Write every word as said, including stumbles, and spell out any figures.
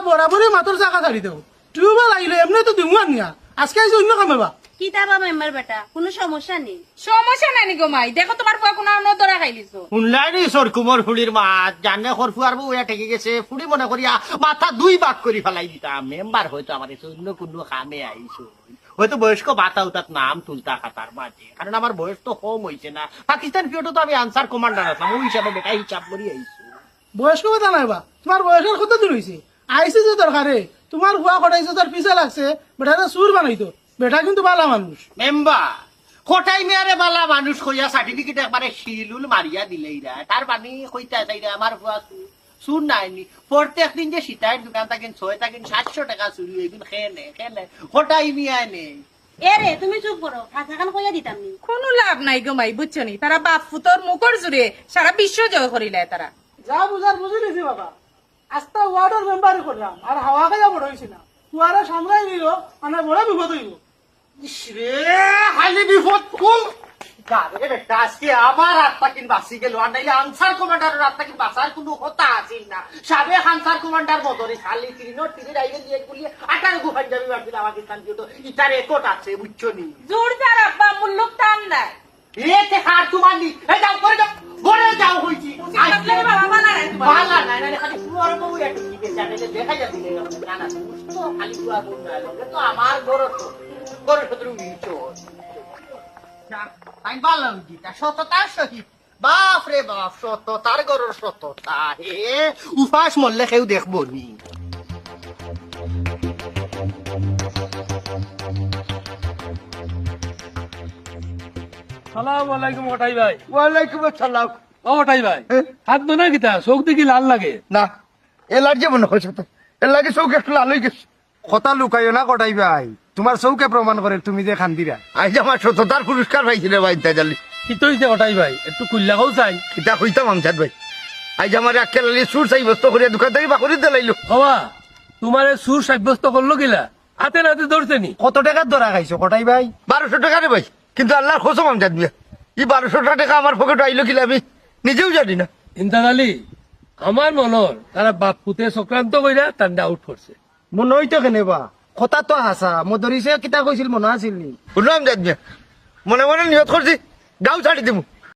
বরাবরই মাথার চাকা ছাড়ি দেও। টিউবওয়েল আইলে এমনে তো দিমু আনিয়া। আজকে আইছে অন্য কামে বা। কিতা বা মেম্বার বেটা, কুনু সমস্যা নি? সমস্যা নাই নি গো মাই, দেখো তুমার ফুয়া কুনু আনো ধরা খাইলিছো। হুনলায় নি সরকুমর ফুড়ির মাত, জানে খর ফুয়ার বউ ইয়া ঠেকি গেছে, ফুড়ি মনে করিয়া মাথা দুই ভাগ করি ফালাই দিতাম। মেম্বার হয়তো আমার কাছে অন্য কুনু কামে আইছো, হয়তো বয়স্ক ভাতা উতাত নাম তুলতা খাতার মাঝে, কারণ আমার বয়স তো কম অইছে না। পাকিস্তান পিরিয়ডো তো আমি আনসার কমান্ডার আছলাম, অউ হিসাবে বেটা হিসাব করি আইছো। বয়স্ক ভাতা নায় বা, তুমার বয়সর কত দিন অইছে? আইছে যে দরকারে, তুমার ফুয়া কটাই চাচার পিছে লাগছে, বেটারে চুর বানাইতো। বেটা কিন্তু ভালা মানুষ। মেম্বার, কটাই মিয়ারে ভালা মানুষ কইয়া সার্টিফিকেট একবারে সিলুল মারিয়া দিলাইরা। তার মানে কইতা চাইরা আমার ফুয়া চুর, চুর নায় নি। প্রত্যেক দিন যে সিতাইর দোকান থাকি ছয় থাকি সাতশো টেকা চুরি অয়, এগুন খেয়ে নে, খেয়ে নে। কটাই মিয়া নে। এ রে, তুমি চুপ করো, হাছাখান কইয়া দিতাম নি। কুনু লাভ নাই গো মাই, বুঝছো নি? তারা বাপ ফুতর মুখর জুরে সারা বিশ্ব জয় করিলায় তারা। যা বুঝার বুঝি নিছি বাবা। আস্তা ওয়ার্ডর মেম্বারি করলাম, আর হাওয়া খাইয়া বড় অইছি না। ফুয়ারে সামলাই নিল, মানে বড় বিপদ অইব। ইস রে, খালি বিপদ কুল। গাধে বেটা, আজকে আমার আত্মা কিন বাঁচি গেল, আর নাইলে আনসার কমান্ডারর আত্মা কিন বাঁচার কুনু কথা আছিল না। সাবেক আনসার কমান্ডার মদরি খালি তিরিনর তিরির আইগে দিয়ে গুলিয়ে আঠারো গু পাঞ্জাবি মারছিল আমার কিস্তান কিউটো। ইতার রেকর্ড আছে, বুঝছো নি? জোর যার আব্বা, মুল্লুক টান নাই। এ তে হার তোমার নি। এ যাও, ঘরে যাও, ঘরে যাও কইছি। উচিত আজকে থাকলে বাবা বালা নাই তোমার। বালা নাই, নাইলে খালি পুয়ার বউ একটু ঠিক আছে, আমি দেখা যাবে না, না, না, তো খালি পুয়ার বউ না, লোকে তো আমার ঘর তো, ঘর তো তুমি নিচো। না, আমি ভালো হইছি, তা সততার সহিত। বাপ রে বাপ, সততার ঘরর সততা, হে, উপাস মরলে কেউ দেখবো নি। সালাম আলাইকুম কটাই ভাই। ওয়ালাইকুম আসসালাম। ও কটাই ভাই, এ? হাত ধো না কিতা? চোখ দেখি লাল লাগে। না, অ্যালার্জি মনে হয় তো। এর লাগি চোখ একটু লাল হয়ে গেছে। কথা লুকাইও না কটাই ভাই, তোমার চোখে প্রমাণ করে তুমি যে কান্দিরা। আইজ আমার সততার পুরস্কার পাইছি রে ভাই, ইন্তাজ আলী। কিতা অইছে কটাই ভাই? একটু খুলিয়া কও চাই। কিতা কইতাম আমজাদ ভাই, আইজ আমার আক্কেল আলী চুর সাব্যস্ত করিয়া দোকান থাকি বার করি দিলাইলো। বাবা, তোমারে চুর সাব্যস্ত করলো কিলা? হাতে নাতে ধরছে নি? কত টেকার ধরা খাইছো কটাই ভাই? বারোশো টেকা রে ভাই, কিন্তু আল্লার কসম আমজাদ মিয়া, ই বারোশো টেকা আমার পকেটো আইলো কিলা আমি নিজেও জানি না। ইন্তাজ আলী, আমার মনে অর তারা বাপ পুতে চক্রান্ত করিয়া তানরে আউট করছে। মনে অইতো কেনে বা? কথা তো হাছা। মদরিছে কিতা কইছিল মনো আছিল নি? হুনো আমজাদ মিয়া, মনে মনে নিয়ত করছি গাঁও ছাড়ি দিমু।